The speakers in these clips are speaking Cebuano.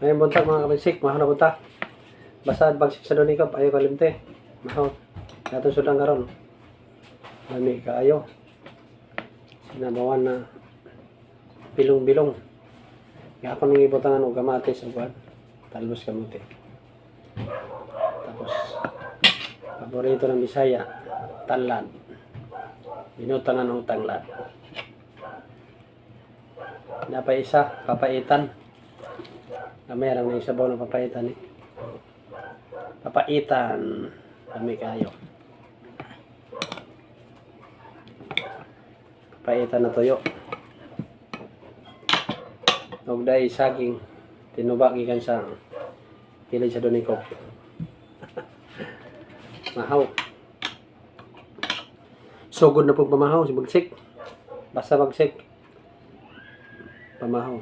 Ngayon buntag, mga kabagsik, mahaw na punta. Basta bagsik sa Donikop, ayaw kalimte. Mahaw. Natong sudang karon. Lami kaayo. Sinabawan na bilong-bilong. Gapon nang ibutangan og kamatis ug kuan. Talbos kamote. Tapos paborito ng Bisaya, tanglad. Binutangan og tanglad. Napay isa, papaitan. Kamay lang na yung sabaw ng papaitan eh. Papaitan. Kami kayo. Papaitan na tuyo. Og dahil saging, tinuba gikan sa kilid sa Donikop. Mahaw. Sugod na pong pamahaw si Bagsik. Basta bagsik. Pamahaw.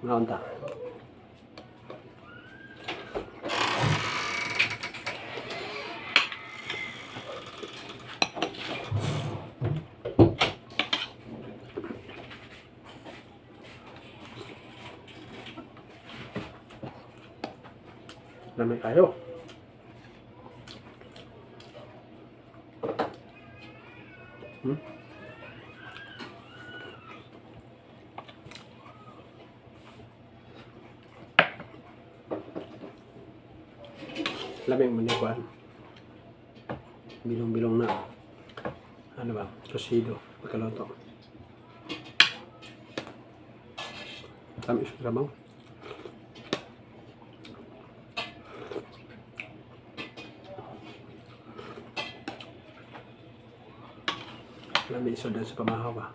Mahaw ta. Lami kayo. Lami mo ni kuan. Bilong-bilong na. Ano ba? Tosido. Pagkaluto. Tamis sa sabaw. Lami isod sa pamahaw ba?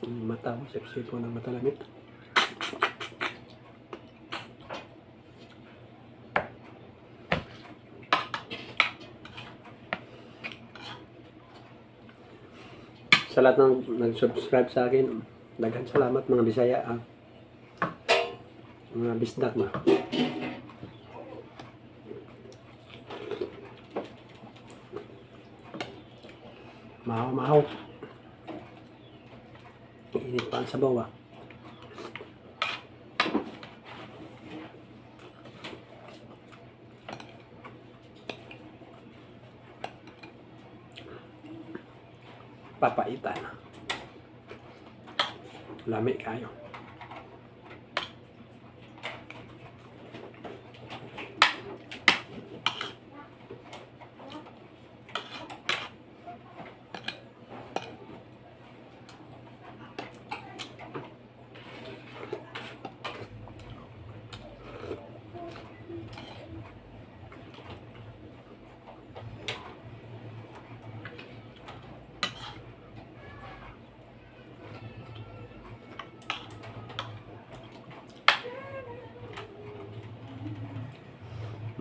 Yung mata mo, sip-sipo ng mata lamit. Sa lahat ng nag-subscribe sa akin, daghan salamat, mga Bisaya. Ah. Mga bisdak ba. Mahaw, mahaw. Init pa ang sabaw ah. Papaitan. Lami kayo.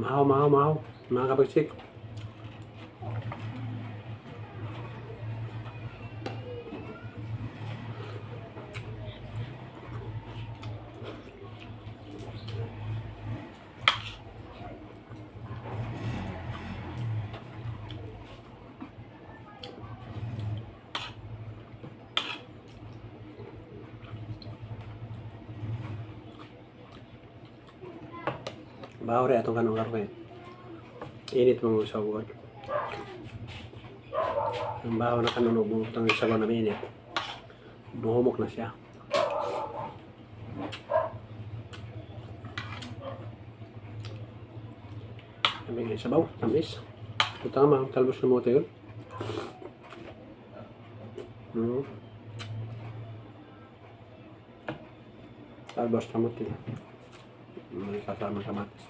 Mahaw, mahaw, mahaw. Mga kabagsik. Baho rin atong kanong karon. Init mo sa uwan. Ang baho na kanon og butang sa sabaw na mainit. Buhumok na siya. Kami ngayon sabaw, tamis. Ito tama, talbos ng mote yun. Talbos ng mote. May kasama kamatis.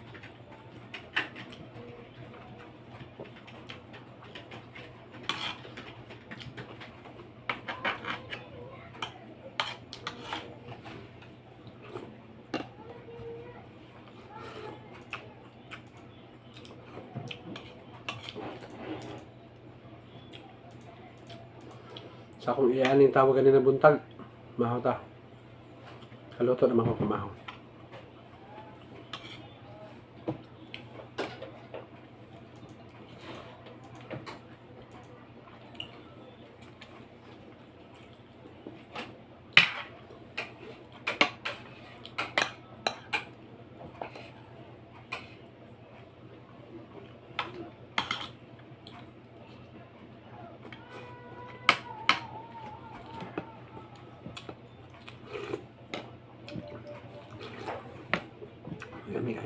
Sa akong iyanin tawag kanina buntag. Mahaw ta. Kaluto naman ko pamahaw.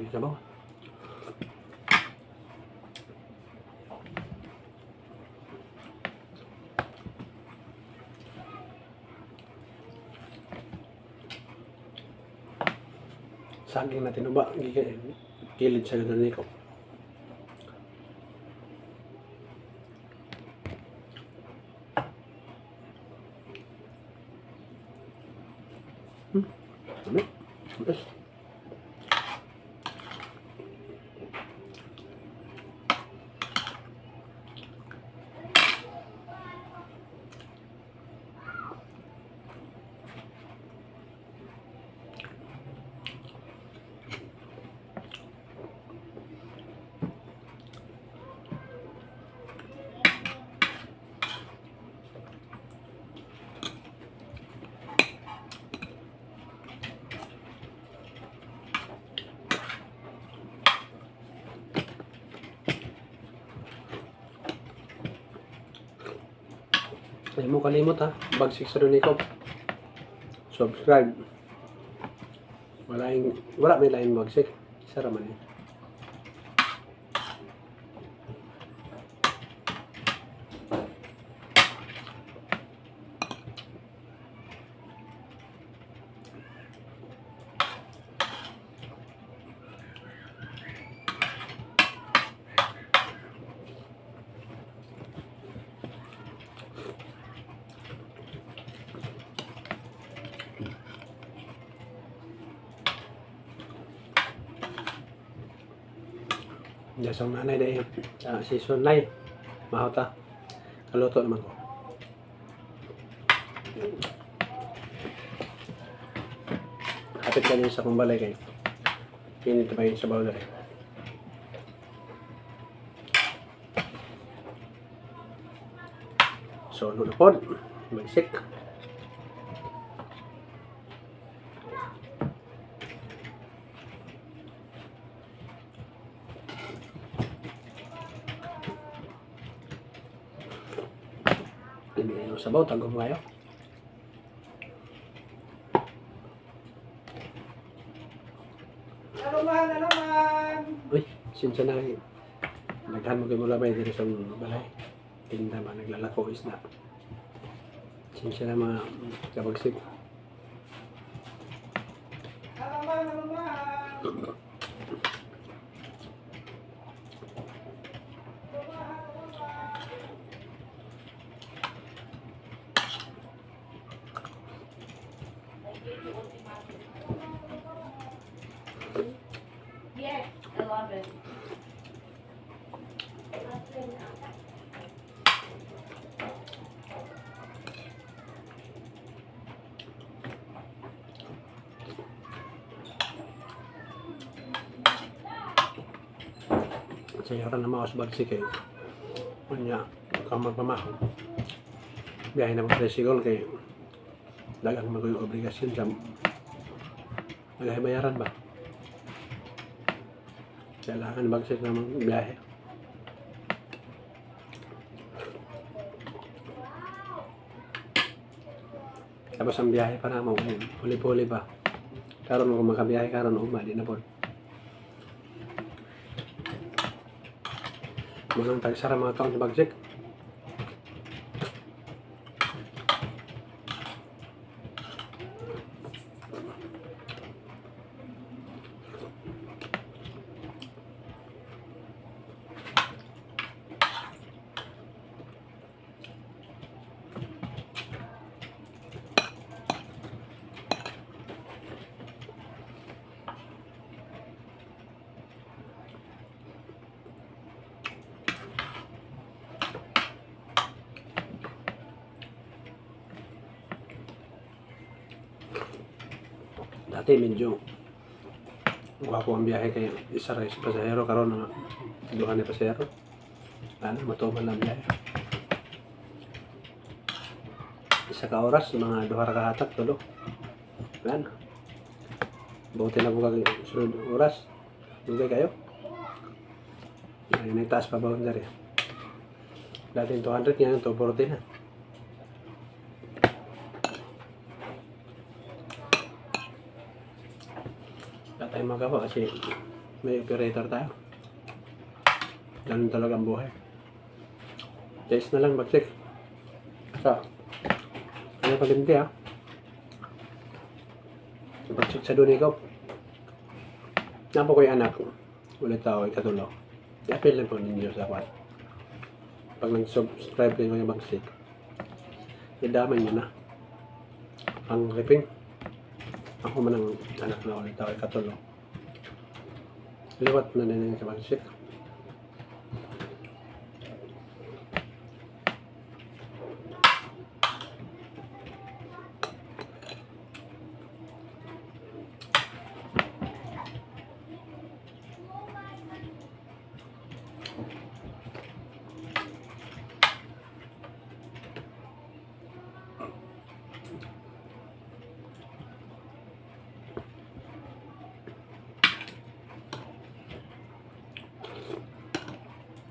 Lami sabaw. Saging na tinuba, gilid sa ganun ko. Ano? Yes. Ay mo kalimot ha. Bagsik sa Donikop. Subscribe. Wala may lain bagsik. Isa ra man eh. Diyan sa nanay dahil sa season 9. Mahota. Kaluto naman ko. Hapit ka niya sa kong balay kayo. Pinito pa yun sa boundary. So, ano na po? Magsik. Hindi na yung sabaw, tagom kayo. Aluman, aluman! Uy, sinsya na kayo. Naghan mo kayo mula ba dito sa balay? Tinda ba? Naglalako isda. Sinsya na mga kabagsik. Aluman, aluman! Yes, I love it. Sa iyo na mga bagsik kayo. Unya, ikaw magpamaho. Biyahe na mag-tricycle kay dagang mag yung obligasyon sa bayaran ba? Kailangan bagsik na biyahe. Tapos ang biyahe pa namo, eh, huli-huli pa. Karon kung makabiyahe karon ugma di na po. Manang tagsara mga taon sa bagsik. Dati medyo gwapo ang biyahe kay isa ra sa pasahero, karon na duha ni pasahero. Ano, matumal na ang biyahe. Isa ka oras, mga duha ra ka hatak tulo. Yan. Buti na po kag sunod oras. Dugay kayo. Ay, nagtaas pa boundary. Dati 200, ngayon 240 na. Wala tayong magawa kasi May operator tayo. Ganun talaga ang buhay. Tiis na lang, bagsik. Sa, ano kalimti ha? Bagsik sa Dunikop. Napo ko yung anak. Ulit tao, ikatulo. I-appeal lang po ninyo sa kwan. Pag nag-subscribe kayo yung bagsik, idamay nyo na. Ang ripping. Ako man ang anak na ulit tao, ikatulo. Liwat na din sa bagsik.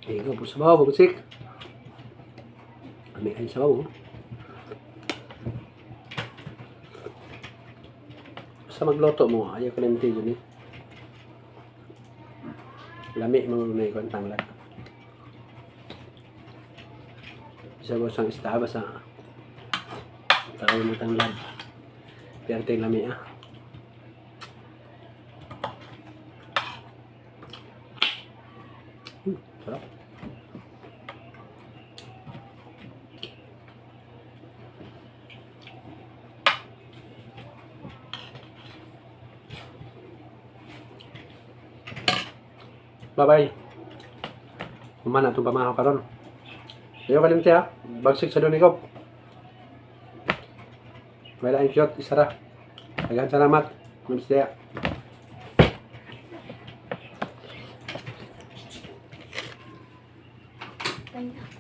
Ikaw po sabaw, bagsik. Ami ay sabaw. Oh. Sa magluto mo, ayaw ko lang yun eh. Lami mga lunay ko ang tanglad. Isa ko sang isda basta tawag mo tanglad. Pero lami ah. Sarap. Bye-bye. Human atong pamahaw karon. Ayaw kalimti ha. Bagsik sa Dunikop. Wala ang cute, isara. Daghang salamat. Namaste. Thank you.